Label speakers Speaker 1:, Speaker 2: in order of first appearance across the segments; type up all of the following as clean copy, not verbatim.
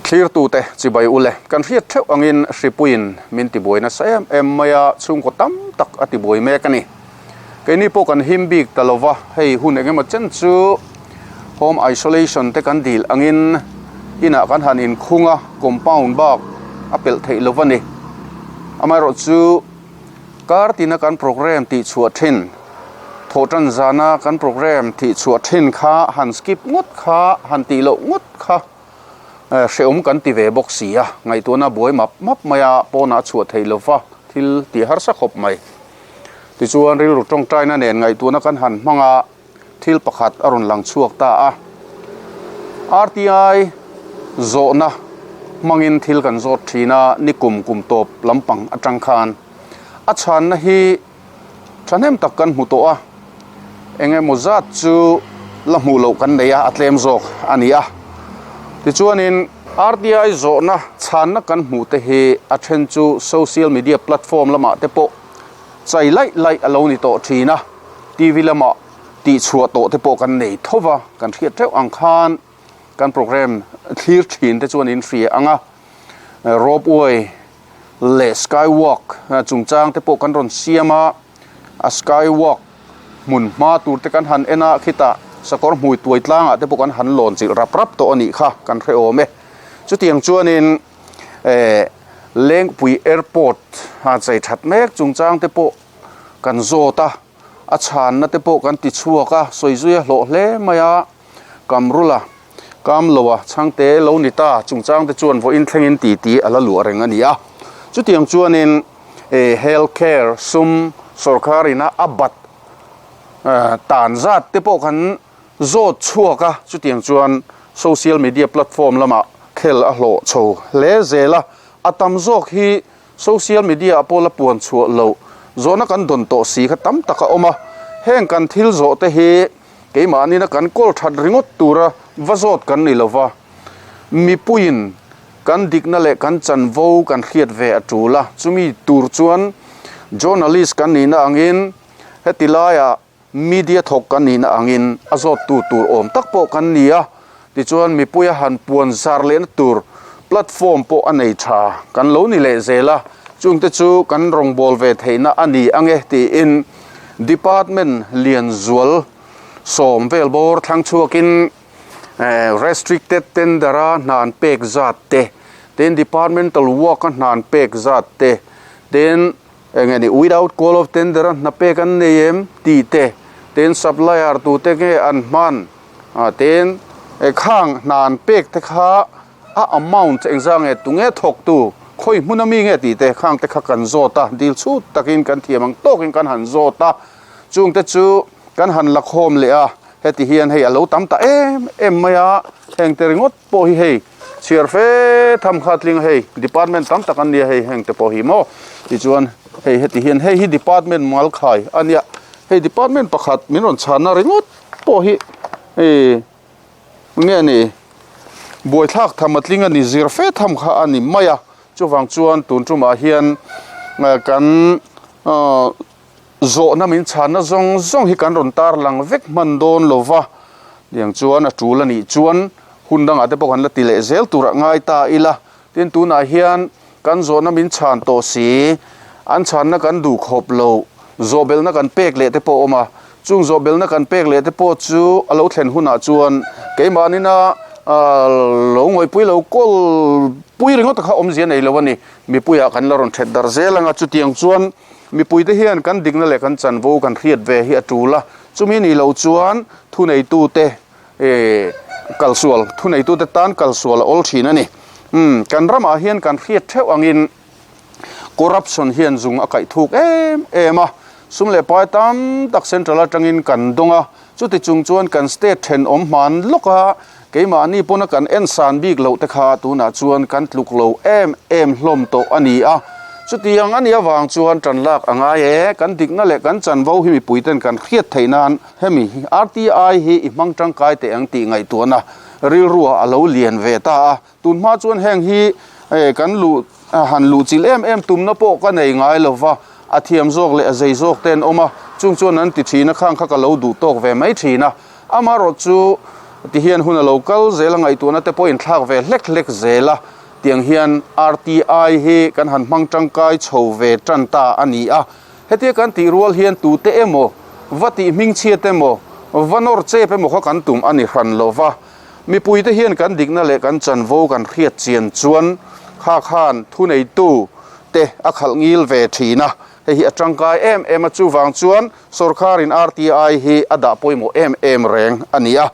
Speaker 1: Thlirtute chibai ule, kan hriat theuh angin hripuiin min tibuai nasa em em mai a, chhungkaw tam tak a tibuai mek a ni. Keini pawh kan him bik ta lova, hei hun eng emaw chen chu home isolation te kan dil angin inah kan han inkhung a, compound bak a pelh theih lova ni. Amaherawhchu kar tina kan program tih chhuah thin, thawhtan zana kan program tih chhuah thin kha han skip ngawt kha, han tih loh ngawt kha hrehawm kan ti ve bawk si a, ngaihtuahna buai map map mai a, pawnah a chhuah theih lova thil tih harsa khawp mai. Tichuan rilru tawngtaina nen ngaihtuahna kan han hmang a, thil pakhat a rawn lang chhuak ta a. RTI zawhna hmangin thil kan zawt thin a, ni kum kum tawp lampang atang khan a chhanna hi thahnem tak kan hmu tawh a, eng emaw zat chu la hmuh loh kan nei a, a tlem zawk a ni a. Tichuanin RTI zawhna chhanna kan hmuh te hi a then chu social media platform lamah te pawh chai laih laih a lo ni tawh thin a, TV lamah tihchhuah tawh te pawh kan nei tho va, kan hriat teuh ang khan kan program thlir thin te chuan in hria ang a, rope way leh sky walk chungchang te pawh kan rawn siam a, a sky walk hmun hma tur te kan han en a, khitah sakawr hmui tuai tlangah te pawh kan han lawn chilh rap rap tawh a nih kha kan hre awm e. Chutiang chuanin eh Lengpui airport a chei that mek chungchang te pawh kan zawt a, a chhanna te pawh kan ti chhuak a, sawi zui a hlawh hle mai a, Kamrula, Kamloa chhangte lo ni ta chungchang te chuan vawiin thlengin ti ti a la luah reng a ni a. Chutiang chuanin eh health care sum sorkar ina a bat tan zat te pawh kan zawt chhuak a, chutiang chuan social media platform lamah khel a hlawh chho hle zel a, a tam zawk hi social media ah pawh la puan chhuah loh zawhna kan dawn tawh si kha tam tak a awm a, heng kan thil zawh te hi keimahni kan kawl that ringawt tura va zawt kan ni lova, mipuiin kan dikna leh kan chanvo kan hriat ve a tul a, chumi tur chuan journalist kan nihna angin heti laiah Media thawk kan nihna angin a zawttu tur awm tak pawh kan ni a, tichuan mipuia han puan zar lehna tur platform pawh a nei tha kan lo ni leh zel a, chungte chu kan rawngbâwl ve theihna a ni ang e tiin Department Lianzual sawm vel bawr thlang chhuakin Restricted Tender-a hna an pek zat te, tin Departmental Work-a hna an pek zat te, tin Eng nge ni without call of tender a hna pek an nei em tih te, tin supplier tute nge an hman a tin khang hna an pek te kha a amount engzah nge tunge thawk tu khawi hmun ami nge tih te khang te kha kan zawt a, dil chhut takin kan thiam ang tawkin kan han zawt a, chung te chu kan han la khawm leh a, heti hian hei a lo tam ta em em mai a, heng te ringawt pawh hi hei. Chhiar fe tham kha tling hei department tam tak an nia hei heng te pawh hi maw tichuan hei heti hian hei hi department mal khai a nia hei department pakhat min rawn chhanna ringawt pawh hi hei nge ni buaithlak tham a tling a ni zir fe tham kha a ni mai a chuvang chuan tun tumah hian kan ahh Zawhna min chhanna zawng zawng hi kan rawn tarlang vek hman dawn lo va, tiang chuan a tul a nih chuan hun dangah te pawh kan la ti leh zel turah ngai ta ila. Tin, tunah hian kan zawhna min chhan tawh si, an chhanna kan duh khawp lo, zawhbelhna kan pek leh te pawh a awm a, chung zawhbelhna kan pek leh te pawh chu a lo thlen hunah chuan keimahnin a lo ngawihpui lo kawl pui ringawt kha awmzia nei lo a ni. Mipuiah kan la rawn that darh zel ang a, chutiang chuan Mipuite hian kan dikna leh kan chanvo kan hriat ve hi a tul a, chumi nih loh chuan thuneitute kalsual, thuneitute tan kalsual a awl thin a ni. Umm, kan ramah hian kan hriat theuh angin corruption hian zung a kaih thuk em em a, sum leh pai tam tak central atangin kan dawng a, chuti chung chuan kan state thenawm hman lawk a, keimahni pawna kan en san bik loh te kha tunah chuan kan tluk lo em em hlawm tawh a ni a. Chutiang a nih avang chuan tan lak a ngai e, kan dikna leh kan chanvo hi mipui ten kan hriat theih nan hemi RTI hi i hmang tangkai teh ang tih ngaihtuahna rilruah a lo lian ve ta a. Tun hma chuan heng hi kan luh han luh chilh em em tumna pawh ka nei ngai lo va, a thiam zawk leh a zei zawk te an awm a, chung chuan an ti thin a, khang kha ka lo duh tawk ve mai thin a. Amaherawhchu Tihian hun a lo kal zel a, ngaihtuahna te pawh inthlak ve hlek hlek zel a, tiang hian RTI hi kan han hmang tangkai chho ve tan ta a ni a. Hetia kan tih rual hian tute emaw, va tih hmingchhiat emaw, va nawr chep emaw kha kan tum a ni hran lo va. Mipuite hian kan dikna leh kan chanvo kan hriat chian chuan kha khan thuneitu te a khalh ngil ve thin a, hei hi a tangkai em em a, chuvang chuan Sorkarin RTI hi a dah pawimawh em em reng a ni a.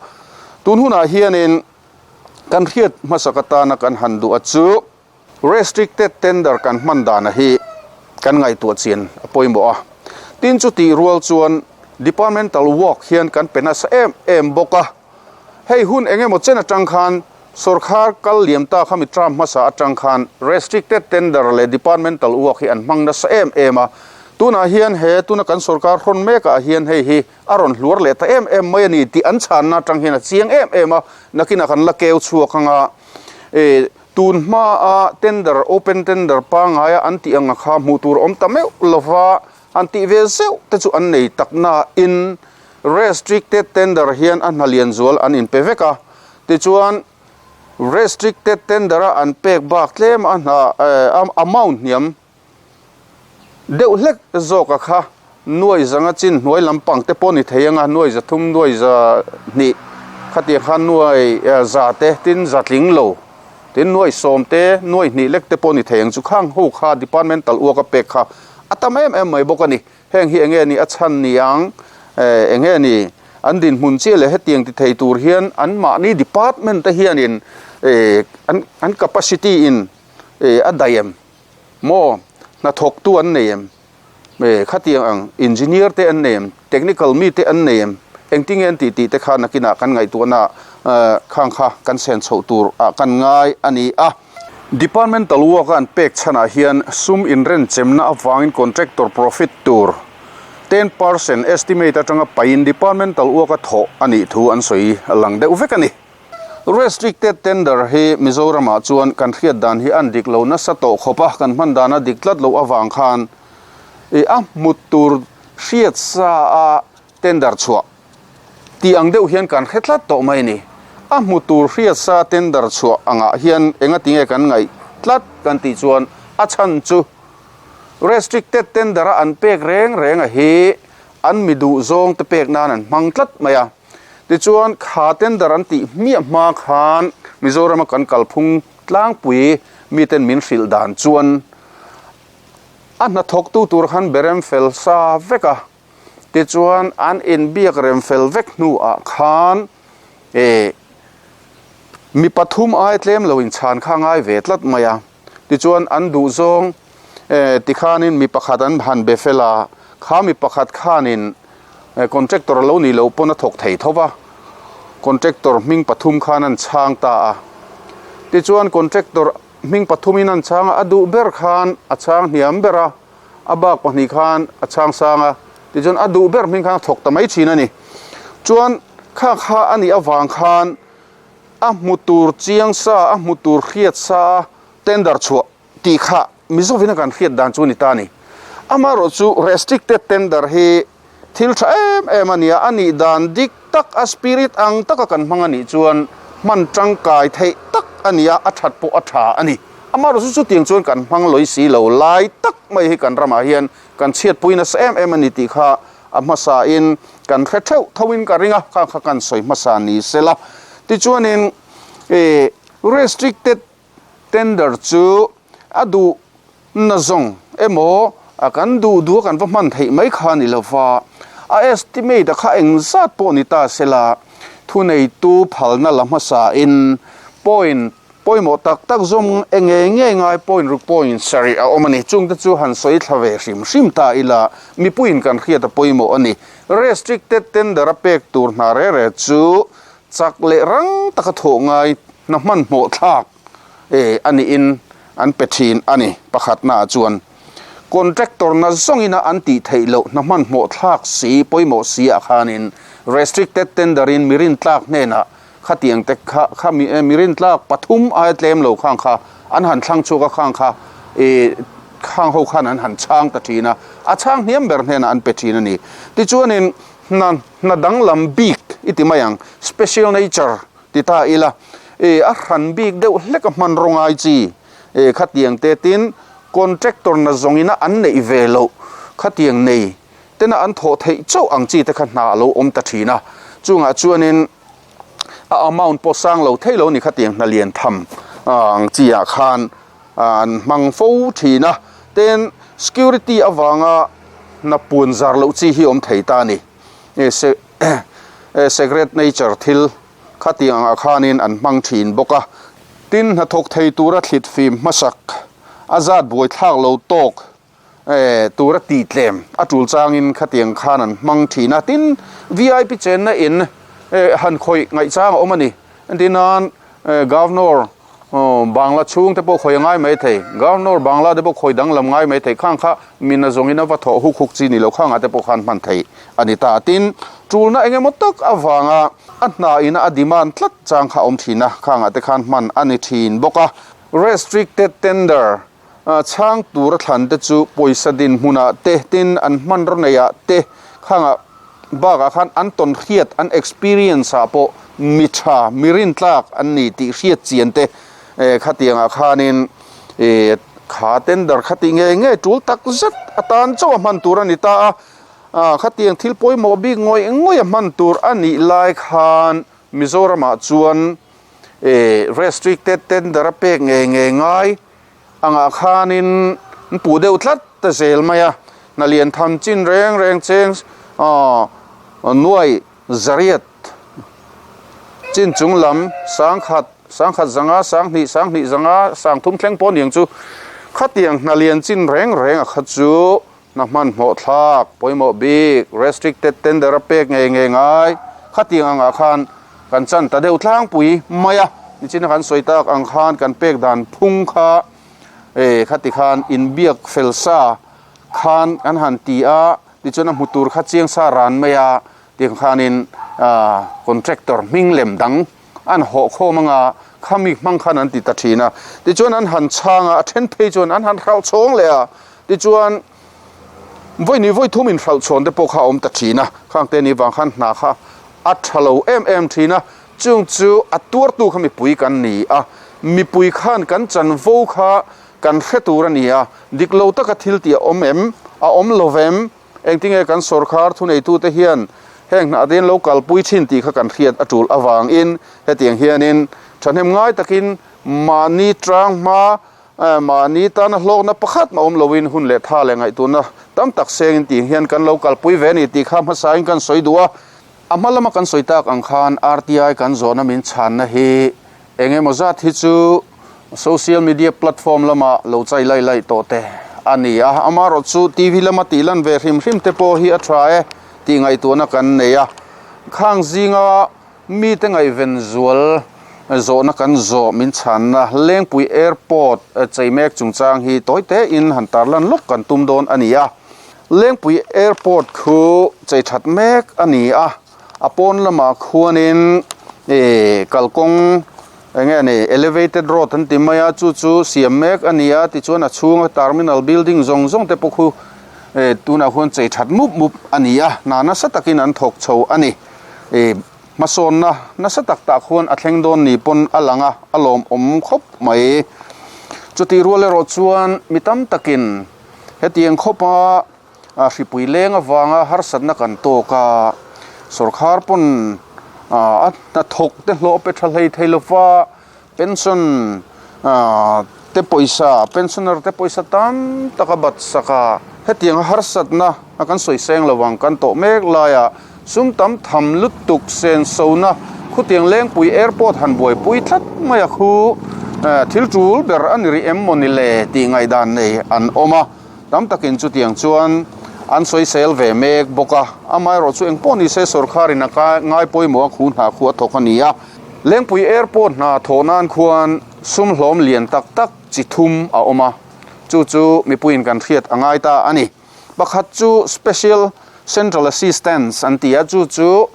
Speaker 1: Tun hunah hianin kan hriat hmasak atana kan han duh a chu Restricted tender kan hman dana hi kan ngaihtuah chian a pawimawh a. Tin chutih rual chuan Departmental work hian kan pe nasa em em bawk a. Hei hun eng emaw chen atang khan sorkar kal liam ta khami term hmasa atang khan restricted tender leh departmental work hi an hmang nasa em em a. Tunah hian he tuna kan sorkar hrawn mekah hian hei hi a rawn hluar leh ta em em mai a ni tih an chhanna atang hian a chiang em em a. Nakinah kan la keu chhuak anga e tun hmaa tender open tender pangaia an tih anga kha hmuh tur awm ta meuh lova an tih ve zeuh te chu an nei tak nain Restricted tender hian a hna lian zual an inpe vek a, tichuan restricted tender a an pek bak tlem a hna amount hniam deuh hlek zawk a kha nuai zanga chin hnuai lampang te pawh ni thei anga nuai za thum nuai za hnih khatiang khan nuai za te tin za tling lo tin nuai sawm te nuai hnih lek te pawh ni thei ang chu khang ho kha departmental uak a pek kha a tam em em mai bawk a ni. Heng hi enge ni a chhan ni ang? Enge ni an dinhmun chiah leh hetiang ti thei tur hian anmahni department te hianin an capacity in a daih em? Maw hnathawktu an nei em? Khatiang ang engineer te an nei em? Technical mi te an nei em? Engtinge an tih tih te kha nakinah kan ngaihtuahna khang kha kan sen chhoh tur ah kan ngai a ni a. Departmental work a an pek chhanah hian sum inrenchemna avangin contractor profit tur 10% estimate atanga paihin departmental work a thawh a nih thu an sawi lang deuh vek a ni. Restricted tender hi Mizoramah chuan kan hriat dan hi an dik lo nasa tawh khawp a, kan hman dan a dik tlat loh avang khan a hmut tur hriat sa a tender chhuah Tih ang deuh hian kan hre tlat tawh mai ni. A hmu tur hriat sa tender chhuah angah hian engatinge kan ngaih tlat kan tih chuan a chhan chu restricted tender a an pek reng reng a hi an mi duh zawng te pek nan an hmang tlat mai a. Tichuan kha tender an tih hmiah hma khan Mizoram a kan kalphung tlangpui miten min hrilh dan chuan a hnathawktu tur khan berem fel sa vek a. Tichuan an inbiak rem fel vek hnuah khan eh mi pathum ai tlem lo inchhan kha ngai ve tlat mai a. Tichuan an duh zawng eh tikhanin mi pakhat an han be fel a, kha mi pakhat khanin contractor a lo nih loh pawn a thawk thei tho va, contractor hming pathum khan an chhang ta a. Tichuan contractor hming pathumin an chhang a, a duh ber khan a chhang hniam ber a. A bak pahnih khan a chhang sang a, tichuan a duh ber hming khan a thawk ta mai thin a ni. Chuan kha kha a nih avang khan a hmu tur chiang sa, a hmu tur hriat sa a tender chhuah tih kha Mizovin a kan hriat dan chu a ni ta a ni. Amaherawh chu restricted tender hi Thil tha em em a nia, a nih dan dik tak, a spirit ang taka kan hmang a nih chuan hman tangkai theih tak a nia, a that pawh a tha a ni. Amaherawh chu chutiang chuan kan hmang lawi si lo lai tak mai hi kan ramah hian kan chhiatpui nasa em em a ni tih kha a hmasain kan hre theuh thoin ka ring a, kha kha kan sawi hmasa ni sela. Tichuanin restricted Tender chu a duh na zawng emaw a kan duh duh a kan va hman theih mai kha a ni lo va, a estimate a kha eng zat pawh ni ta sela thuneitu phalna la hmasa in point pawimawh tak tak zawm eng nge nge ngai point ruk point sarih a awm a ni. Chungte chu han sawi thla ve hrim hrim ta ila mipuiin kan hriat a pawimawh a ni. Restricted tender a pek tur hna re re chu chak leh rang taka thawh ngai hna hmanhmawh thlak e a niin an pe thin a ni. Pakhatnaah chuan contractor na zawngina an tih theih loh hna hmanhmawh thlak si pawimawh si ah khanin restricted tender in mi rintlak hnenah khatiang te kha kha mi mi rintlak pathum aia tlem lo khang kha an han thlang chhuak a khang kha e khang ho khan an han chhang ta thin a, a chhang hniam ber hnenah an pe thin a ni. Tichuanin hna hna danglam bik i ti mai ang special nature. ti ta ila, e a hran bik deuh hlek a hmanraw ngai chi e khatiang te tin contractor na zawngina an neih ve loh khatiang nei tena an thawh theih chauh ang chi te kha hna a lo awm ta thin a, chungah chuanin a amount pawh sang lo thei lo ni khatiang hna lian tham ang chi ah khan an hmang fo thin a, tin security avanga hna puan zar loh chi hi awm thei ta a ni. Secret nature thil khatiang angah khanin an hmang thin bawk a. Tin, hnathawk thei tura thlit fim hmasak a zat buaithlak lo tawk tura tih tlem a tul changin khatiang khan an hmang thin a. Tin, vip chenna in han khawih ngaihchang a awm a ni. Entir nan Governor Bangla chhung te pawh khawi a ngai mai thei, Governor Bangla te pawh khawi danglam ngai mai thei, khang kha mina zawngin a va thawh huk huk chi ni lo khangah te pawh khan hman theih a ni ta. Tin, tulna eng emaw tak avanga a hna ina a demand tlat chang kha a awm thin a, khangah te khan hman a ni thin bawk a. Restricted tender chhang tura thlan te chu pawisa dinhmunah te, tin an hmanraw neiah te khangah bakah khan an tawn hriat, an experience ah pawh mi tha, mi rintlak an ni tih hriat chian te khatiangah khanin kha tender kha tih ngei ngei tul tak zet atan chauh a hman tur a ni ta a, khatiang thil pawimawh bik ngawih ngawih a hman tur a nih lai khan Mizoramah chuan restricted tender a pek ngei ngei ngai angah khanin an puh deuh tlat ta zel mai a, hna lian tham chin reng reng cheng nuai zariat chin chung lam sangkhat sangkhat zanga sanghnih sanghnih zanga sangthum thleng pawh aniang chu khatiang hna lian chin reng reng a kha chu Hna hmanhmawh thlak pawimawh bik restricted tender a pek ngei ngei ngai khatiang angah khan kan chan ta deuh tlangpui mai a, nichina kan sawi tak ang khan kan pek dan phung kha eh khati khan inbiak fel sa khan kan han ti a, tichuan a hmu tur kha chiang sa ran mai a tiang khanin ah contractor hming lem dang an hawh khawm anga khami hmang khan an ti ta thin a, tichuan an han chhang a, a then phei chuan an han hralh chhawng leh a. Tichuan, vawi vawi thum inhralh chhawn te pawh kha a awm ta thin a, khang te ni vang khan hna kha a tha lo em em thin a, chung chu a tuartu kha mipui kan ni a, mipui khan kan chanvo kha kan hre tur a ni a, dik lo taka thil tih a awm em, a awm lo vem, engtinge kan sawrkhar thuneitute hian heng hna te in lo kalpui thin tih kha kan hriat a tul avangin hetiang hianin thahnem ngai takin mahni tang hma Mahni tana hlawkna pakhat mah awm loin hun leh tha leh ngaihtuahna tam tak sengin tih hian kan lo kalpui ve a ni tih kha hmasain kan sawi duh a. A hma lama kan sawi tak ang khan RTI kan zawhna min chhanna hi eng emaw zat hi chu social media platform lama lo chai lai lai tawh te a ni a. Amaherawh chu TV lama tih lan ve hrim hrim te pawh hi a tha e tih ngaihtuahna kan nei a. Khang zinga Mite ngaihven zual zawhna kan zawh min chhanna Lengpui Airport chei mek chungchang hi tawi tein han tarlan lawk kan tum dawn a ni a. Lengpui Airport khu chei that mek a ni a, a pawn lamah khuanin kalkawng eng nge ni elevated road an ti mai a, chu chu siam mek a ni a, tichuan a chhunga terminal building zawng zawng te pawh khu tunah khuan chei that mup mup a ni a, hna nasa takin an thawk chho a ni. I hmasawnna nasa tak tah khuan a thleng dawn ni pawn a lang a, a lawmawm khawp mai. Chutih rual erawh chuan mi tam takin hetiang khawpa hripui leng avanga harsatna kan tawk a, sawrkhar pawn a hnathawk te hlawh pe tha hlei thei lova, Pension te pawisa, pensioner te pawisa tam tak a bat sak a, hetiang harsatna a kan sawi seng lo ang kan tawh mek laia sum tam tham lutuk sensona khutiang Lengpui Airport han buaipui tlat mai a khu thil tul ber a ni rih em maw ni le tih ngaihdan nei an awm a, tam takin chutiang chuan an sawisel ve mek bawk a, amaherawh chu engpawh ni se sawrkharin a ngai pawimawh a khu hna khu a thawk a ni a. Lengpui Airport hna thawh nan khuan sum hlawm lian tak tak chi thum a awm a, chu chu mipuiin kan hriat a ngai ta a ni. Pakhat chu Special Central Assistance an ti a, chu chu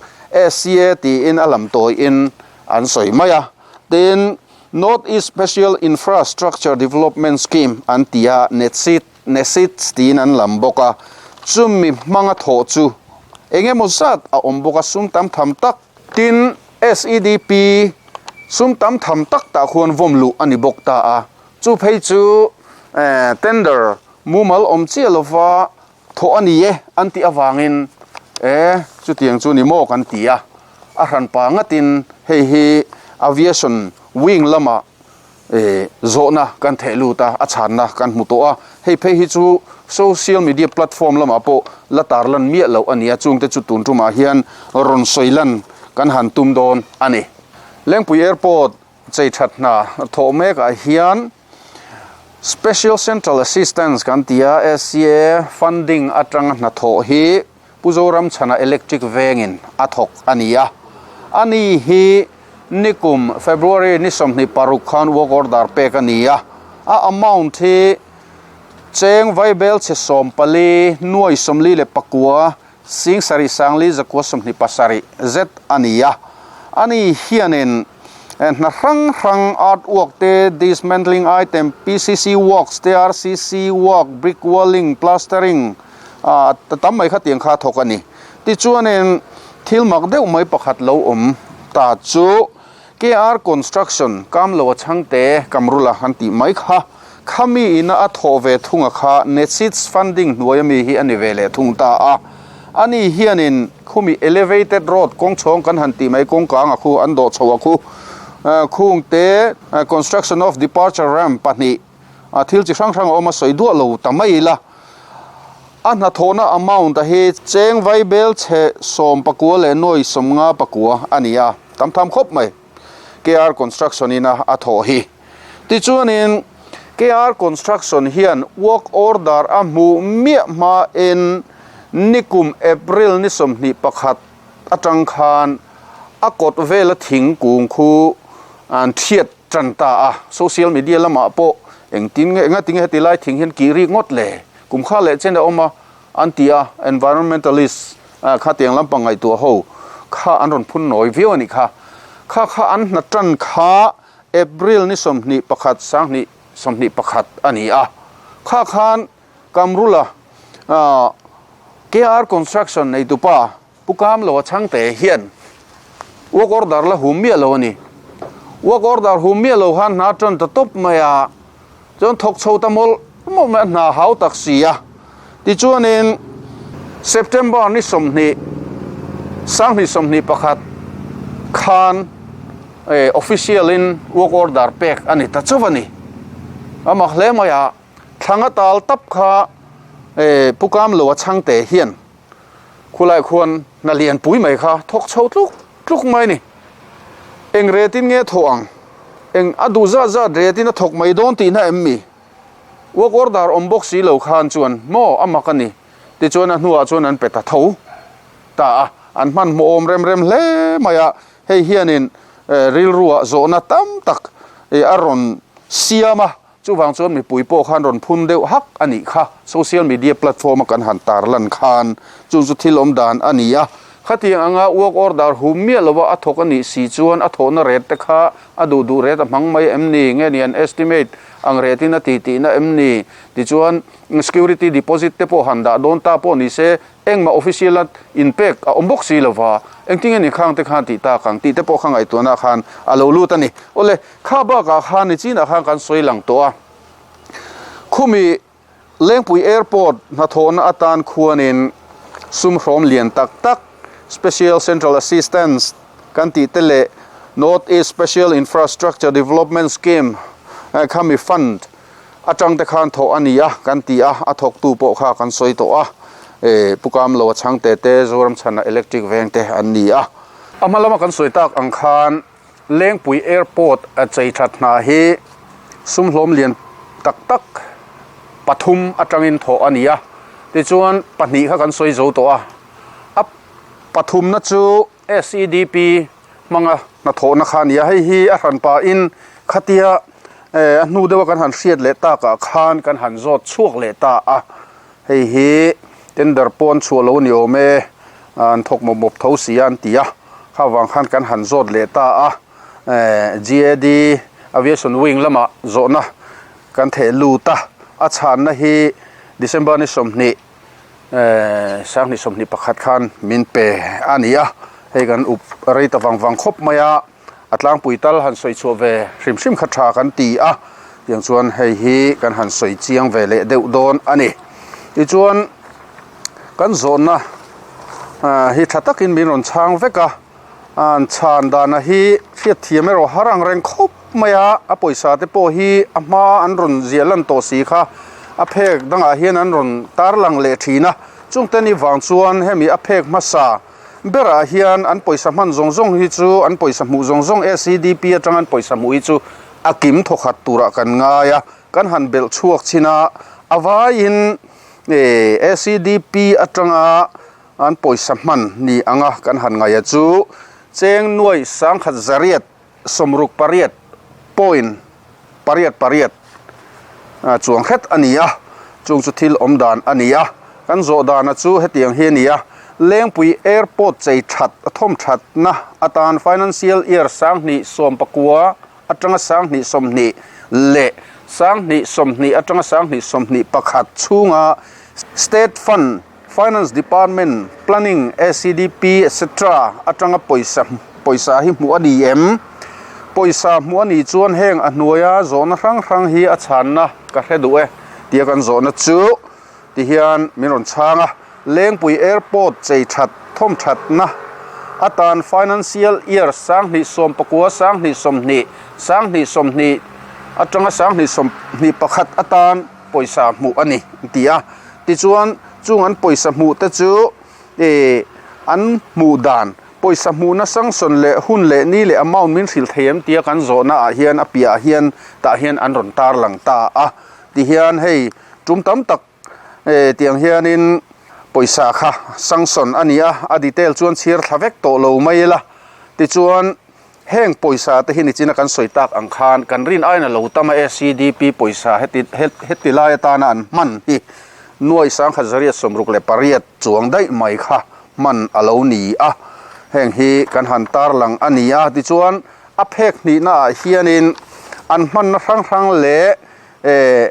Speaker 1: SCA tiin a lam tawiin an sawi mai a. Tin, North East Special Infrastructure Development Scheme an ti a, NETSID, NESIDS tiin an lam bawk a, chumi hmanga thawh chu eng emaw zat a awm bawk a, sum tam tham tak Tin, SEDP Sum tam tham tak tah khuan vawm luh a ni bawk ta a, chu phei chu tender mumal awm chiah lova thawh a ni e an tih avangin e chutiang chu ni maw kan ti a, a hranpa ngatin hei hi aviation wing lamah zawhna kan theh lut a, a chhanna kan hmu tawh a, hei phei hi chu social media platform lamah pawh la tarlan miah loh a ni a, chungte chu tun tumah hian rawn sawi lan kan han tum dawn a ni. Lengpui Airport chei that hna thawh mekah hian Special Central Assistance kan ti a, SCA funding atanga hnathawh hi Pu Zoramchhana Electric vengin a thawk a ni a. Ani hi nikum February ni 26 khan work order pek a ni a. A amount hi cheng vaibel chhe 14 nuai 49 sing sarih sangli zakua 27 zet a ni a. Ani hianin hna hrang hrang art work te, dismantling item, PCC works te, RCC work, brick walling, plastering, Ah, ta tam mai kha tiang kha a thawk a ni. Tichuanin thil mak deuh mai pakhat lo awm ta chu KR Construction kam lo a chhangte Kamrula han tih mai kha khami ina a thawh ve thunga kha NECITS funding hnuaia mi hi a ni ve leh thung ta a. Ani hianin khumi elevated road kawng chhawng kan han tih mai kawngkang a khu an dawh chho a khu khungte construction of departure ramp pahnih A thil chi hrang hrang a awm a sawi duah lo ta mai ila. A hnathawhna amount a hi cheng vaibel chhe 19 leh nuai 59 a ni a, tam tham khawp mai. KR Construction in a a thawh hi. Tichuanin KR Construction hian work order a hmuh miah hmain nikum April ni 21 atang khan a kawt vela thingkung khu an thiat Tan ta a, social media lamah pawh engtin nge enga tinge heti lai thing hian kih rik ngawt le? Kum kha leh chen a awm a, an ti a, environmentalist kha tiang lampang ngaihtuah ho kha an rawn phun nawi viau a nih kha. Kha kha an hna tan kha April ni 21 2021 a ni a, kha khan Kamrula KR Construction neitupa Pu Kam lo a chhangte hian work order la hum miah lo a ni. Work order hum miah lo khan hna tan ta tawp mai a, chuan thawk chho ta mawlh mawlh mai a, hna hau tak si a. Tichuanin September ni 20 2021 khan official in work order pek a ni ta chauh a ni. A mak hle mai a, thlanga tal tap kha Pu Kam lo a chhangte hian Khulai khuan hna lian pui mai kha thawk chho tluk tluk mai a ni. Eng retin nge thawh ang? Eng a duh zat zat retin a thawk mai dawn tihna em mi? Work order awm bawk si lo khan chuan maw a mak a ni. Tichuan a hnuah chuan an pe ta tho ta a, an hmanhmawh awm rem rem hle mai a. Hei hianin rilruah zawhna tam tak a rawn siam a. Chuvang chuan mipui pawh khan rawn phun deuh hak a nih kha. Social media platform a kan han tarlan khan chu chu thil awm dan a ni a. Khatiang anga work order hum miah lova a thawk a nih si chuan a thawhna rate te kha a duh duh rate a hmang mai em ni? Nge ni an estimate ang rate in a ti tihna em ni? Tichuan security deposit te pawh han dah dawn ta pawh ni se engmah official a inpek a awm bawk si lova engtin nge ni khang te khan tih tak ang tih te pawh kha ngaihtuahna khan a lo lut a ni. Awle. Kha bakah khan nichinah khan kan sawi lang tawh a, khumi Lengpui Airport hnathawhna atan khuanin sum hrawm lian tak tak, Special Central Assistance kan tih te leh North East Special Infrastructure Development Scheme khami fund atang te khan thawh a ni a kan ti a, a thawktu pawh kha kan sawi tawh a, Pu Kamlo a chhangte te, Zoramchhana Electric veng te an ni a. A hma lama kan sawi tak ang khan Lengpui Airport a chei that hna hi sum hlawm lian tak tak pathum atangin thawh a ni a, tichuan pahnih kha kan sawi zo tawh a, a pathumna chu SEDP hmanga hnathawhna kha a ni a, hei hi a hran pahin khatia a hnu deuha kan han hriat leh takah khan kan han zawt chhuak leh ta a, hei hi tender pawh an chhuah lo a ni awm e. An thawk mawp mawp tho si a an ti a, kha vang khan kan han zawt leh ta a, GAD Aviation Wing lamah zawhna kan theh lut a, a chhanna hi December ni 20 2021 khan min pe a ni a, hei kan up rei ta vang vang khawp mai a. A tlangpui tal han sawi chhuah ve hrim hrim kha tha kan ti a, tiang chuan hei hi kan han sawi chiang ve leh deuh dawn a ni. Tichuan kan zawhna hi tha takin min rawn chhang vek a, an chhan dana hi hriatthiam erawh har ang reng khawp mai a, a pawisa te pawh hi a hma an rawn ziah lan tawh si kha a phek dangah hian an rawn tarlang leh thin a, chungte ni vang chuan hemi a phek hmasa Berah hian an pawisa hman zawng zawng hi chu an pawisa hmuh zawng zawng SEDP atang an pawisa hmuh hi chu a kim thawkhat turah kan ngai a, kan han belh chhuak chin a, a vaiin SEDP atanga an pawisa hman ni anga kan han ngaih a chu cheng nuai sangkhat zariat 68 point pariat pariat chuang hret a ni a, chung chu thil awm dan a ni a. Kan zawh dana chu hetiang hi a ni a, Lengpui Airport chei that thawm thatna atan Financial Year 2019 atanga 2020 leh 2020 atanga 2021 chhunga State Fund Finance Department, Planning, ACDP etc. Atanga pawisa pawisa hi hmuh a ni em? Pawisa hmuh a nih chuan heng a hnuaia zawhna hrang hrang hi a chhanna ka hre duh e tia kan zawhna chu ti hian min rawn chhang a. Lengpui Airport chei that thawm thatna atan Financial Year 2019, 2020, 2020 atanga 2021 atan pawisa hmuh a ni an ti a. Tichuan, chung an pawisa hmuh te chu ih an hmuh dan, pawisa hmuhna sanction leh hun leh ni leh amount min hrilh thei em tia kan zawhna ah hian a piah ah hian tah hian an rawn tarlang ta a. Tihian hei tum tam tak eh tiang hianin pawisa kha sanction a ni a, a detail chuan chhiar thla vek tawh lo mai ila. Tichuan. Heng pawisa te hi nichina kan sawi tak ang khan kan rin aiin a lo tam a, SEDP pawisa heti heti lai atana an hman hi nuai 1968 chuang daih mai kha hman a lo ni a, heng hi kan han tarlang a ni a. Tichuan a phek hnihna ah hianin an hmanna hrang hrang leh eh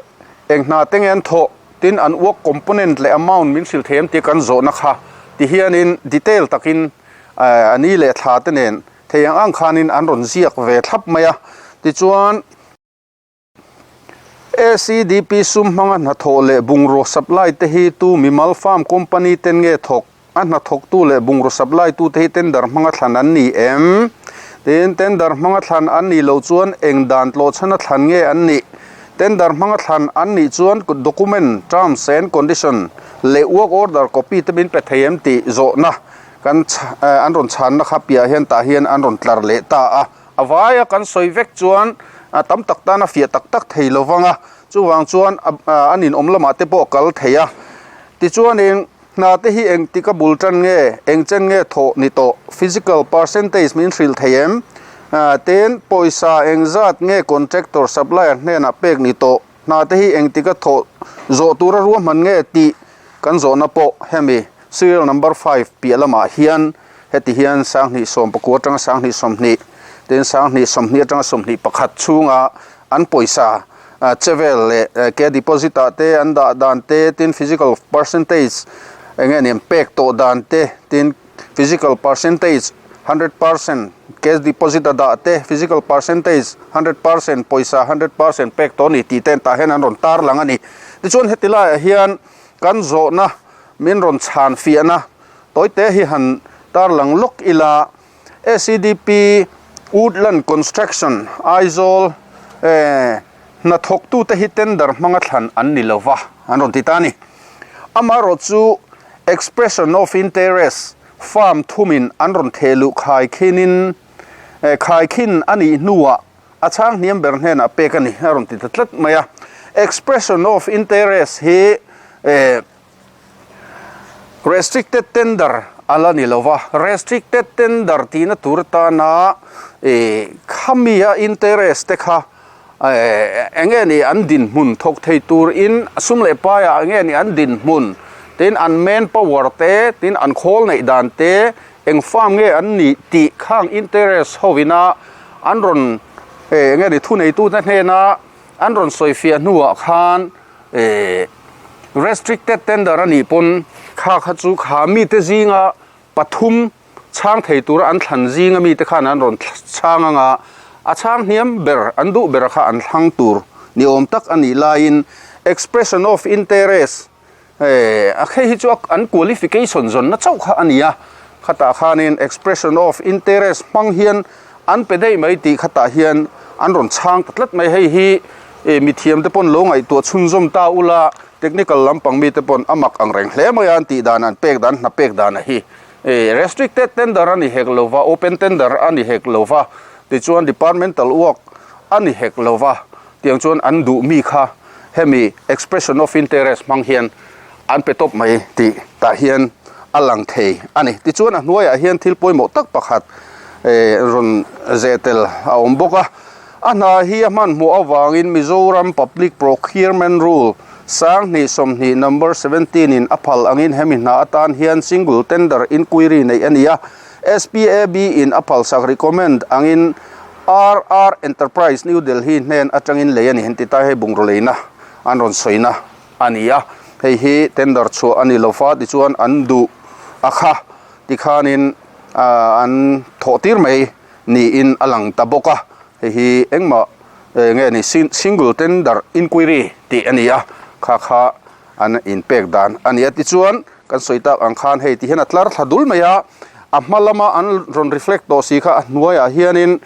Speaker 1: eng hna te nge an thawh tin an work component leh amount min hrilh thei em tih kan zawhna kha ti hianin detail takin a ni leh thla te nen thei ang ang khanin an rawn ziak ve thlap mai a. Tichuan, ACDP sum hmanga hnathawh leh bungraw supply te hi tu mimal farm company ten nge thawk? A hnathawktu leh bungraw supply tu te hi tender hmanga thlan an ni em? Tin, tender hmanga thlan an nih loh chuan eng dan tlawhchhana thlan nge an nih? Tender hmanga thlan an nih chuan document, terms and condition leh work order copy te min pe thei em tih zawhna Kan an rawn chhanna kha piah hian tah hian an rawn tlar leh ta a, a vaia kan sawi vek chuan tam tak tan a fiah tak tak thei lo vang a, chuvang chuan an inawm lamah te pawh a kal thei a. Tichuanin hna te hi engtik a bul tan nge, eng chen nge thawh ni tawh, physical percentage min hrilh thei em? Tin, pawisa engzat nge contractor supplier hnenah pek ni tawh, Hna te hi engtik a thawh zawh tura ruahman nge tih kan zawhna pawh hemi serial number five piah lamah hian heti hian 2019 atanga 2020 tin 2020 atanga 21 chhunga an pawisa chevel leh ke deposit ah te an dah dan te tin physical percentage enge ni an pek tawh dan te tin Physical percentage, 100% cash deposit a dah te, physical percentage, 100% pawisa 100% pek tawh a ni tih te tah hian an rawn tar lang a ni. Tichuan heti laiah hian kan zawhna min rawn chhan fiahna tawite hi han tar lang lawk ila, SEDP Woodland Construction Aizawl eh hnathawktute hi tender hmanga thlan an ni lova an rawn ti ta a ni. Amaherawh chu Expression of Interest farm thumin an rawn theh luh khaikhinin khaikhin a nih hnuah a chhang hniam ber hnenah pek a ni a rawn ti ta tlat mai a. Expression of Interest hi Restricted Tender a la ni lo va, Restricted Tender tihna tur atana khami-a interest te kha Eng nge ni an dinhmun thawk thei turin sum leh paiah eng nge ni an dinhmun tin an man power te tin an khawl neih dan te eng farm nge an nih tih khang interest hovina an rawn eng nge ni thuneitute hnena an rawn sawifiah hnuah khan restricted tender a nih pawn kha kha chu kha mite zinga pathum. Chhang thei tura an thlan zinga mite khan an rawn chhang anga a chhang hniam ber an duh bera kha an thlang tur ni awm tak a nih laiin expression of interest a hei hi chu an qualification zawnna chauh kha a ni a, khatah khanin expression of interest hmang hian an pe daih mai tih khatah hian an rawn chhang ta tlat mai. Hei hi mithiam te pawn lo ngaihtuah chhunzawm ta ula technical lampang mite pawn a mak ang reng hle mai a an tih dan an pek dan hna pek dan a hi. Restricted tender a ni hek lo va, open tender a ni hek lo va, tichuan departmental work a ni hek lo va, tiang chuan an duh mi kha hemi expression of interest hmang hian an pe tawp mai tih tah hian a lang thei a ni. Tichuan a hnuaiah hian thil pawimawh tak pakhat rawn zeh tel a awm bawk a. A hna hi a hmanhmawh avangin Mizoram Public Procurement Rule 2020 Number 17 in a phal angin hemi hna atan hian Single Tender Inquiry neih a ni a, SPAB in a phalsak recommend angin RR Enterprise New Delhi hnen atangin lei a ni. Henti tai hei bungraw leina an rawn sawina a ni a, hei hi tender chhuah a ni lo fa tichuan an duh a kha tikhanin an thawh tir mai. niin a lang ta bawk a, hei hi engmah nge ni single tender inquiry tih a ni a, kha kha an inpek dan a ni a. Tichuan kan sawi tak ang khan hei ti hian a tlar thla dul mai a, a hma lama an rawn reflect tawh si kha a hnuaiah hianin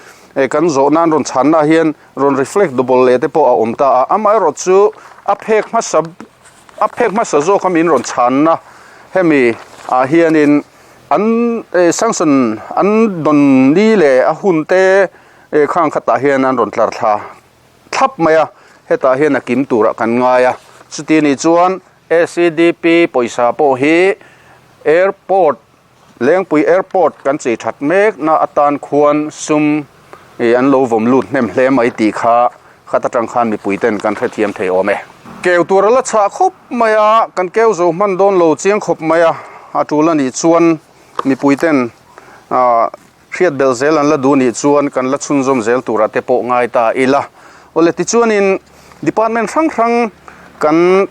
Speaker 1: kan zawhna an rawn chhanna ah hian rawn reflect double leh te pawh a awm ta a, amaherawh chu a phek hmasa a phek hmasa zawk a min rawn chhanna hemi ah hianin. An sanction an dawn ni leh a hun te khang khatah hian an rawn tlar thla thlap mai a, hetah hian a kim turah kan ngai a. Chuti nih chuan SEDP pawisa pawh hi airport Lengpui airport kan chei that mekna atan khuan sum an lo vawm lut hnem hle mai tih kha khat atang khan mipui ten kan hrethiam thei awm e. Keu tur a la chhah khawp mai a, kan keu zo hman dawn lo chiang khawp mai a, a tul a nih chuan mipui ten hriat belh zel an la duh nih chuan kan la chhunzawm zel turah te pawh ngai ta ila. Awle tichuanin department hrang hrang kan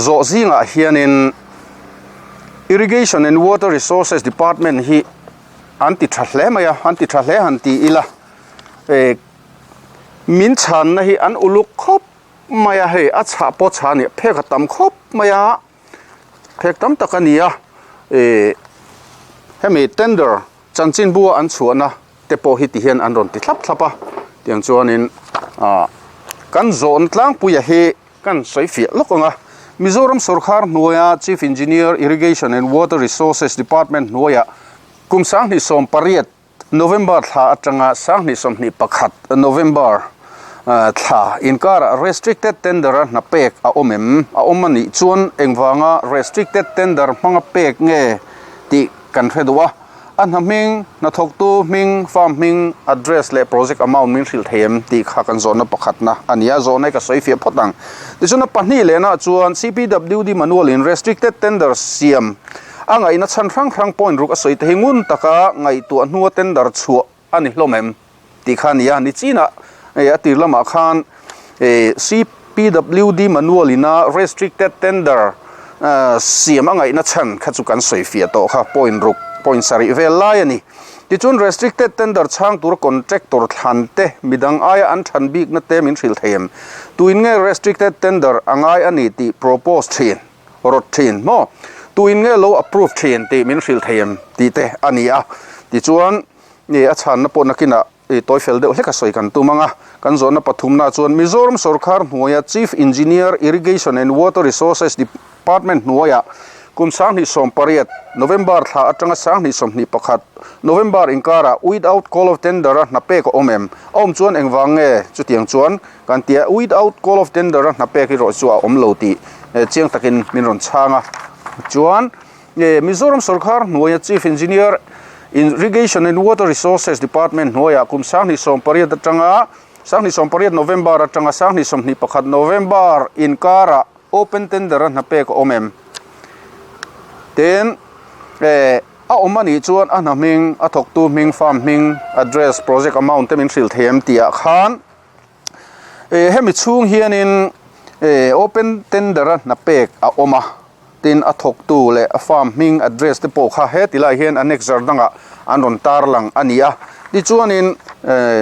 Speaker 1: zawh zingah hianin Irrigation and Water Resources Department hi an ti tha hle mai a, an ti tha hle han ti ila eh min chhanna hi an uluk khawp mai a, hei a chhah pawh chhah a nih phek a tam khawp mai a, phek tam tak a ni a eh hemi tender chanchinbu a an chhuahna te pawh hi ti hian an rawn ti thlap thlap a, tiang chuanin ah kan zawhna tlangpuia hi. Kan sawi fiah lawk ang a, Mizoram sawrkhar hnuaia Chief Engineer, Irrigation and Water Resources Department hnuaia kum 2018 November thla atanga 2021 November thla inkarah Restricted Tender-a hna pek a awm em? A awm a nih chuan engvanga Restricted Tender hmanga pek nge tih kan hre duh a. A hna hming, hnathawktu hming, farm hming, address leh project amount min hrilh thei em tih kha kan zawhna pakhatna a ni a, zawhna hi ka sawi fiah phawt ang. Tichuan a pahnih lehna ah chuan CPWD manual in restricted tender siam a ngaihna chhan hrang hrang point ruk a sawi te hi ngun taka ngaihtuah hnua tender chhuah a ni hlawm em? Tih kha a ni a, nichinah a tir lamah khan CPWD manual ina restricted tender siam a ngaihna chhan kha chu kan sawi fiah tawh kha point ruk point sarih vel lai a ni. Tichuan restricted tender chhang tur contractor thlan te midang aia an than bikna te min hrilh thei em? Tuin nge restricted tender a ngai a ni tih propose thin rawt thin maw? Tuin nge lo approve thin tih min hrilh thei em tih te a ni a. Tichuan Nge a chhanna pawh nakinah i tawi fel deuh hlek a sawi kan tum ang a. Kan zawhna pathumna chuan Mizoram sawrkhar hnuaia Chief Engineer, Irrigation and Water Resources Department hnuaia kum 2018 November thla atanga 2021 November inkarah without call of tender a hna pek a awm em? A awm chuan engvang nge chutiang chuan kan ti a, without call of tender a hna pek erawh chu a awm lo tih chiang takin min rawn chhang a. Chuan. Nge Mizoram sawrkhar hnuaia Chief Engineer, Irrigation and Water Resources Department hnuaiah kum 2018 atanga 2018 November atanga 2021 November inkarah open tender a hna pek a awm em? Tin, eh, a awm a nih chuan a hna hming, a thawktu hming, farm hming, address, project amount te min hrilh thei em tihah khan eh, hemi chhung hianin eh, open tender a hna pek a awm a. Tin, a thawktu leh a farm hming, address te pawh kha he tilai hian annexure dangah an rawn tarlang a ni a. Tichuanin,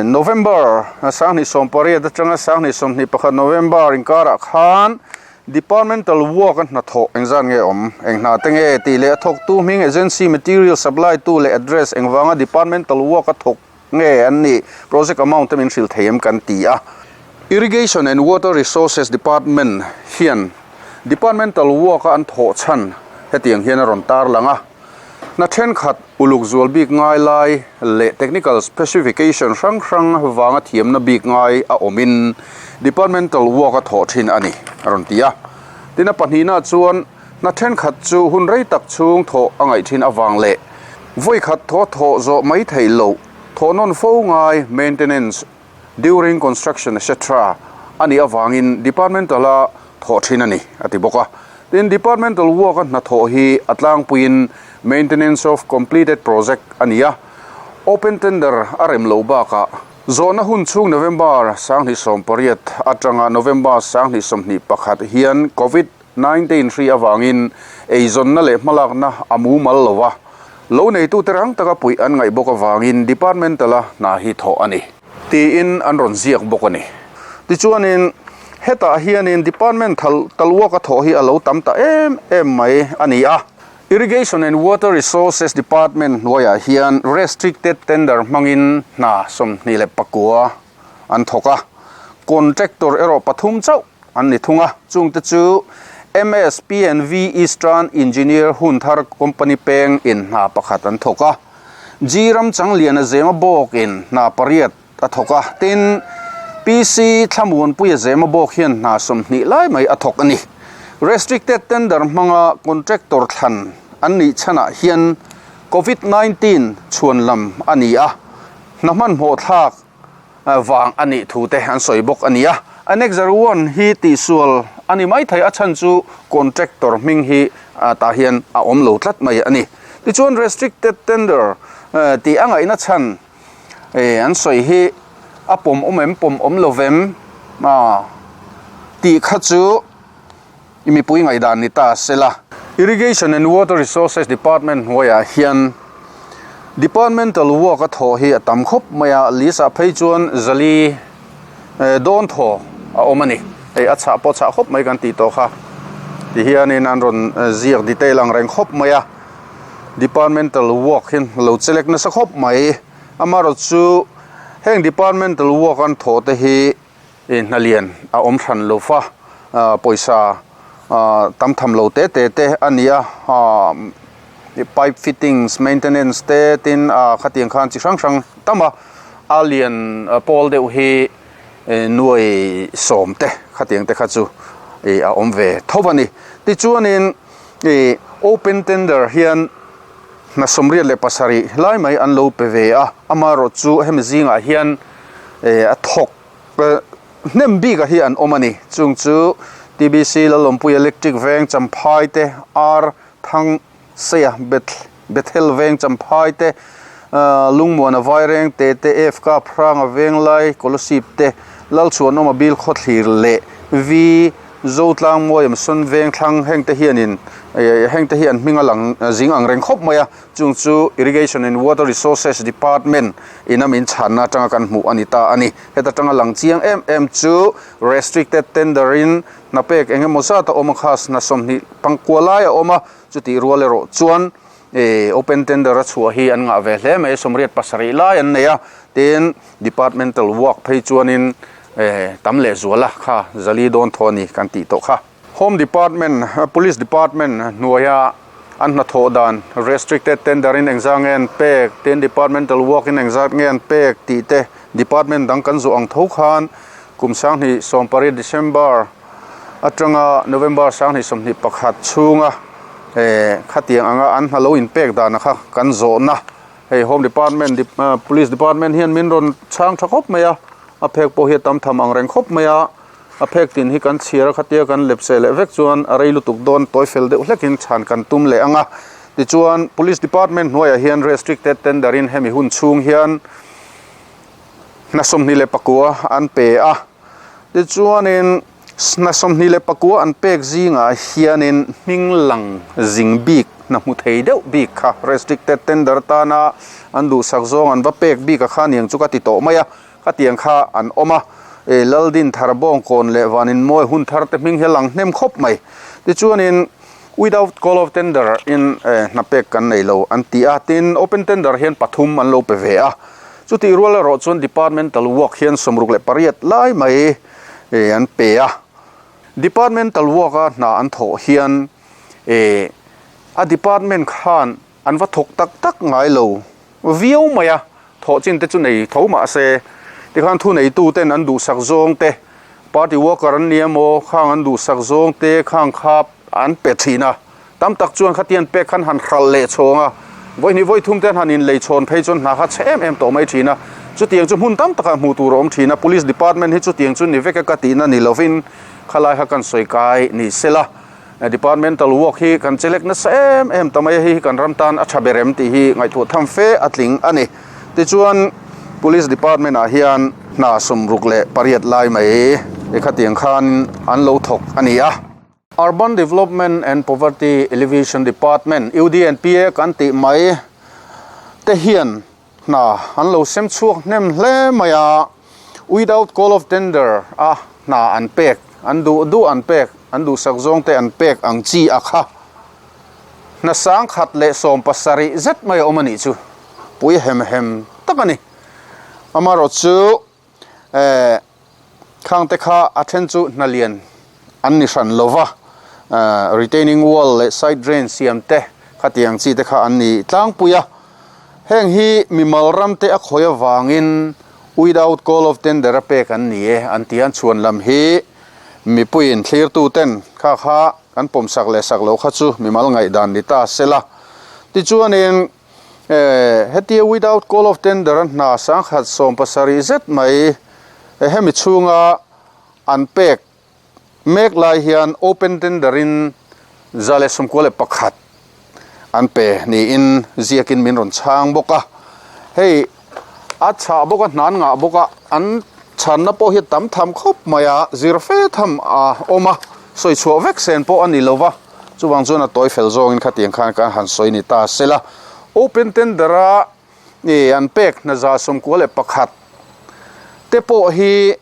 Speaker 1: November 2018 atanga 2021 November inkarah khan Departmental work a hnathawh engzat nge awm, eng hna te nge tih leh a thawktu hming, agency, material supply tu leh address engvanga departmental work a thawk nge an nih, project amount te min hrilh thei em kan ti a. Irrigation and Water Resources Department hian departmental work a an thawh chhan hetiang hian a rawn tarlang a, hna thenkhat uluk zual bik ngai lai leh technical specification hrang hrang vanga thiamna bik ngai a awmin departmental work a thawh thin a ni a rawn ti a. Tin a pahnihna chuan hna thenkhat chu hun rei tak chhung thawh a ngaih thin avang leh Vawikhat thaw thawh zawh mai theih loh, thawh nawn fo ngai, maintenance, during construction etc. A nih avangin departmental-a thawh thin a ni, a ti bawk a. Tin, departmental work-a hnathawh hi a tlangpuiin maintenance of completed project a ni a, open tender a rem loh bakah zawhna hun chhung November 2018 atanga November 2021 hian Covid 19 hri avangin eizawnna leh hmalakna a mumal lo a, lo neitute rang taka puih an ngaih bawk avangin departmental-a hna hi thawh a ni. Tiin an rawn ziak bawk a ni. Tichuanin hetah hianin department talwaka thawh hi a lo tam ta em em mai a ni a. Irrigation and Water Resources Department hnuaiah hian restricted tender hmangin hna 29 an thawk a, contractor erawh pathum chauh an ni thung a, chungte chu MS PNV Eastern Engineer Hunthar Company peng in hna pakhat an thawk a, G Ramchangliana Zema Bawk in hna pariat a thawk a, tin PC Thlamuanpuia Zema Bawk hian hna 20 lai mai a thawk a ni. Restricted tender hmanga contractor thlan an nih chhanah hian Covid 19 chhuanlam a ni a, hna hmanhmawh thlak vang a nih thu te an sawi bawk a ni a. Annexure one hi tihsual a ni maithei, a chhan chu contractor hming hi tah hian a awm lo tlat mai a ni. Tichuan restricted tender tih a ngaihna chhan an sawi hi a pawm awm em pawm awm lo vem tih kha chu I mipui ngaihdan ni ta se la. Irrigation and Water Resources Department hnuaiah hian Departmental work a thawh hi a tam khawp mai a, list ah phei chuan zali dawn thaw a awm a ni. Hei a chhah pawh chhah khawp mai kan tih tawh kha. Ti hianin an rawn ziak detail ang reng khawp mai a, Departmental work hi lo chelek nasa khawp mai. Amaherawhchu chu heng Departmental work an thawh te hi Hna lian a awm hran lo fa, pawisa tam tham lo te te te a ni a, pipe fittings, maintenance te tin khatiang khan chi hrang hrang tam a, a lian pawl deuh hi nuai sawm te khatiang te kha chu a awm ve tho a ni. Tichuanin open tender hian hna 87 lai mai an lo pe ve a, amaherawhchu hemi zingah hian a thawk Hnem bikah hi an awm a ni. Chung chu TBC Lalawmpui Electric Veng Champhai te, Ar Thang Seia Bethel Veng Champhai te, Lungmuana Vaireng te te, AFK Phranga Venglai Kolasib te, Lalchhuanawma Bilkhawthlir leh V Zotlang Muaiamsawn Vengthlang hengte hianin hengte hi an hming a lang zing ang reng khawp mai a. Chung chu Irrigation and Water Resources Department ina min chhanna atanga kan hmuh a ni ta a ni. Heta tanga lang chiang em em chu Restricted Tender in hna pek eng emaw zat a awm a, khas hna 20 pangkua lai a awm a, chutih rual erawh chuan Open Tender a chhuah hi an ngah ve hle mai, 87 lai an nei a, tin Departmental Work phei chuanin tam leh zual a kha 400 dawn thaw a ni kan tih tawh kha. Home Department, Police Department hnuaia an hnathawh dan, restricted tender in engzat nge an pek, tin departmental work in engzat nge an pek tih te department dang kan zawh ang tho khan kum 2018 December atanga November 2021 chhunga khatiang anga an hna lo inpek dana kha kan zawhna hei Home Department, Police Department hian min rawn chhang tha khawp mai a, a phek pawh hi a tam tham ang reng khawp mai a. A phek tin hi kan chhiar a khatia kan lepse leh vek chuan a rei lutuk dawn tawi fel deuh hlekin chhan kan tum leh ang a. Tichuan Police Department hnuaiah hian restricted tender in hemi hun chhung hian hna 29 an pe a. Tichuanin Hna 24 an pek zingah hianin hming lang zing bik hna hmu thei deuh bik kha restricted tender atana an duhsak zawng an va pek bik a kha niang chu ka ti tawh mai a, khatiang kha an awm a. Laldin thar bawngkawn leh Vaninmawi hun thar te hming hi a lang hnem khawp mai. Tichuanin without call of tender in hna pek kan nei lo an ti a, tin open tender hian pathum an lo pe ve a. Chutih rual erawh chuan departmental work hian 68 lai mai an pe a. Departmental work a hna an thawh hian a department khan an va thawk tak tak ngai lo viau mai a, thawh chin te chu nei tho mah se tikhan thuneitu ten an duhsak zawng te party worker an nia maw khang an duhsak zawng te khang kha an pe thin a, tam tak chuan khatiang pek khan han hralh leh chhawng a, vawihnih vawithum te an han inlei chhawn phei chuan hna kha chhe em em tawh mai thin a, chutiang chu hmun tam takah hmuh tur a awm thin a, police department hi chutiang chu ni vek a ka tihna ni lovin khalai kha kan sawi kai ni sela. Departmental work hi kan chelek nasa em em ta mai a, hei hi kan ram tan a tha ber em tih hi ngaihtuah tham fe a tling a ni. Tichuan Police Department ah hian hna 68 lai mai khatiang khan an lo thawk a ni a. Urban Development and Poverty Alleviation Department, UDNPA, kan tih mai te hian hna an lo sem chhuak hnem hle mai a, without call of tender a hna an pek, an duh duh an pek, an duhsak zawng te an pek ang chi a kha. Hna 117 zet mai a awm a nih chu, pui hem hem tak a ni. Amaherawhchu eh khang te kha a then chu hna lian an ni hran lo va, eh retaining wall leh side drain siam te khatiang chi te kha an ni tlangpui a. Heng hi mimal ram te a khawi avangin without call of tender a pek an ni e an ti a, an chhuan lam hi mipuiin thlirtu ten kha kha kan pawmsak leh sak loh kha chu mimal ngaihdan ni ta sela. Tichuanin Hetia without call of tender a hna 117 zet mai hemi chhunga an pek mek lai hian open tender in 191 an pe niin ziakin min rawn chhang bawk a. Hei a chhah bawk a, hna an ngah bawk a, an chhanna pawh hi a tam tham khawp mai a, zir fe tham a awm a, sawi chhuah vek sen pawh a ni lo va. Chuvang chuan a tawi fel zawngin khatiang khan kan han sawi ni ta sela. Open tender a an pek hna 91 te pawh hi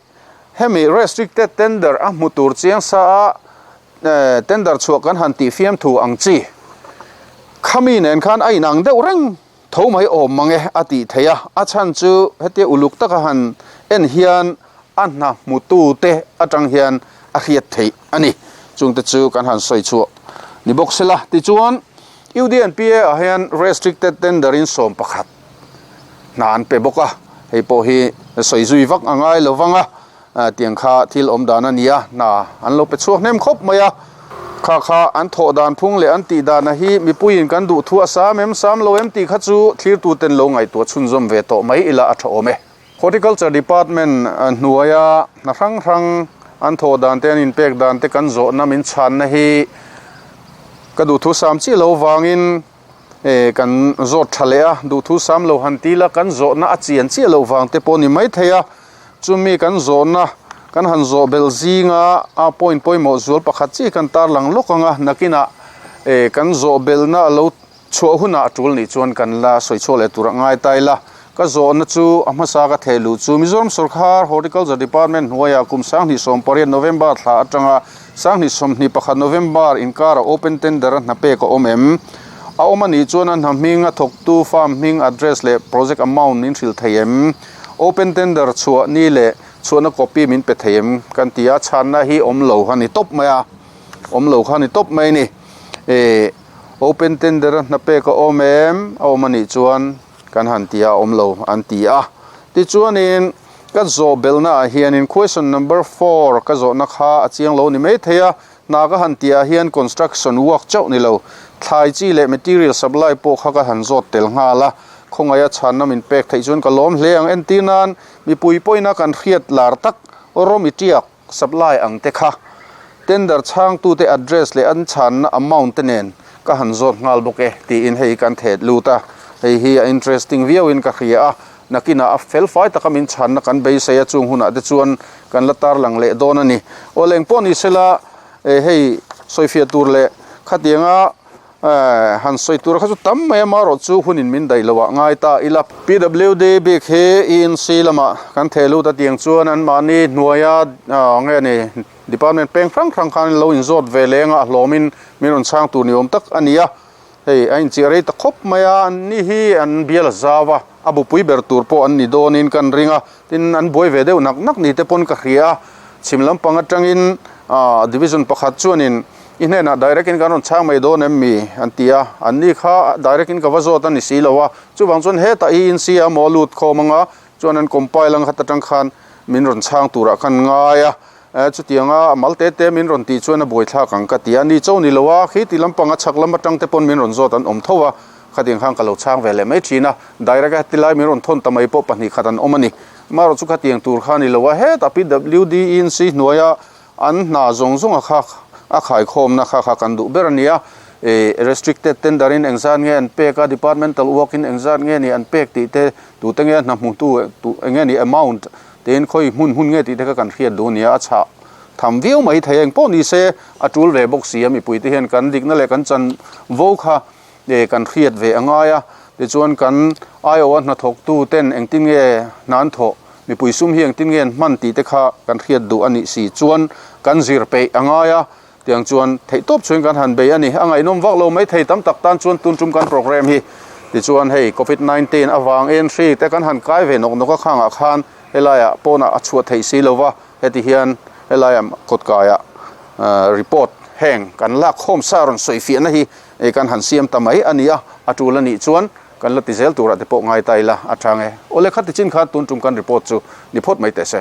Speaker 1: hemi restricted tender a hmu tur chiang sa a tender chhuah kan han tih fiam thu ang chi khami nen khan a inang deuh reng tho mai awm mang e a tih theih a. A chhan chu hetia uluk taka han en hian a hna hmutu te atang hian a hriat theih a ni. Chungte chu kan han sawi chhuah ni bawk sela. Tichuan UDNPA ah hian restricted tender in 11 hna an pe bawk a, hei pawh hi sawi zui vak a ngai lo vang a, tiang kha thil awm dan a ni a, hna an lo pe chhuak hnem khawp mai a. Kha kha an thawh dan phung leh an tih dana hi mipuiin kan duh thu a sam em sam lo em tih kha chu thlirtuten lo ngaihtuah chhunzawm ve tawh mai ila a tha awm e. Horticulture Department hnuaia hna hrang hrang an thawh dan te an inpek dan te kan zawhna min chhanna hi ka duhthusam chiah lo vangin kan zawt tha leh a, duhthusam lo han ti la kan zawhna a chian chiah loh vang te pawh a ni maithei a, chumi kan zawhna kan han zawh belh zinga a point pawimawh zual pakhat chiah kan tarlang lawk ang a, nakinah kan zawh belhna a lo Chhuah hunah a tul nih chuan kan la sawi chhuak leh tur a ngai ta ila. Ka zawhna chu a hmasa ka theh luh chu Mizoram Sawrkhar Horticulture Department hnuaiah kum 2018 November thla atanga 2021 November inkara open tender a hna pek a awm em? A awm a nih chuan a hna hming, a thawktu, farm hming, address leh project amount min hrilh thei em? Open tender chhuah ni leh chhuahna copy min pe thei em? Kan ti a, chhanna hi awm lo a ni tawp mai a, awm lo kha a ni tawp mai a ni. Open tender a hna pek a awm em? A awm a nih chuan kan han ti a, a awm lo an ti a. Tichuanin ka zawh belhna ah hianin question number four ka zawhna kha a chiang lo ni mai thei a, hna ka han tih ah hian construction work chauh ni lo, thlai chi leh material supply pawh kha ka han zawt tel nghal a, khawngaih a chhanna min pek theih chuan ka lawm hle ang. Entir nan mipui pawhin a kan hriat lar tak rawmi tiak Supply ang te kha tender chhangtute address leh an chhanna amount te nen ka han zawt nghal bawk e tiin hei kan thet lut a, hei hi a interesting viauin ka hria a. Nakinah a felfai taka min chhanna kan beisei a, chung hunah te chuan kan la tarlang leh dawn a ni. Aw leng pawh ni sela hei sawifiah tur leh khatianga han sawi tur kha chu tam mai a, marawh chu hunin min daih loh ah ngai ta ila. PWD bik hi ENC lamah kan theh lut a tiang chuan anmahni hnuaia nge ni department peng hrang hrang khan lo inzawt ve leng a, a hlawmin min rawn chhang tur ni awm tak a ni a. Hei a inchiah rei ta khawp mai a, anni hi an bial a zau a, a bupui ber tur pawh an ni dawnin kan ring a, tin an buai ve deuh nak nak ni te pawn ka hria a, chhim lampang atangin ah division pakhat chuanin i hnenah direct in kan rawn chhang mai dawn em mi an ti a, anni kha direct in ka va zawt a ni si lo a, chuvang chuan hetah hi insi a maw lut khawm anga chuan an compile ang khat atang khan min rawn chhang turah khan ngai a. Chutianga a mal te te min rawn tih chuan a buaithlak ang ka ti a, ni cho ni lo a, khi ti lampang a chhak lam atang te pawn min rawn zawt an awm tho a, khatiang khan ka lo chhang ve leh mai thin a, direct a tilai min rawn thawn ta mai pawh pahnih khat an awm a ni. Amaherawh chu khatiang tur kha ni lo a, hetah PWD-ENC hnuaia an hna zawng zawng a kha a khaikhawmna kha kha kan duh ber a ni a, restricted tender in engzat nge an pek a, departmental work in engzat nge ni an pek tih te, tute nge a hna hmutu eng nge ni amount Tin, khawi hmun hmun nge tih te kha kan hriat duh nia, a chhah tham viau mai thei a, engpawh ni se a tul ve bawk si a, mipui te hian kan dikna leh kan chan vo kha kan hriat ve a ngai a, tichuan kan aiawha hnathawktu ten engtin nge hna an thawh, mipui sum hi engtin nge an hman tih te kha kan hriat duh a nih si chuan kan zir peih a ngai a. Tiang chuan theihtawp chhuin kan han bei a ni. A ngaihnawm vak lo mai thei tam tak tan chuan tun tum kan program hi tichuan hei Covid 19 avangin hri te kan han kai ve nawk nawk a khangah khan helaiah pawnah a chhuah theih si lo va, heti hian helaiah kawtkaiah report heng kan lak khawm sa rawn sawi fiahna hi kan han siam ta mai a ni a, a tul a nih chuan kan la ti zel turah te pawh ngai ta ila a tha nge. Awle khati chin khan tun tum kan report chu ni phawt mai teh se.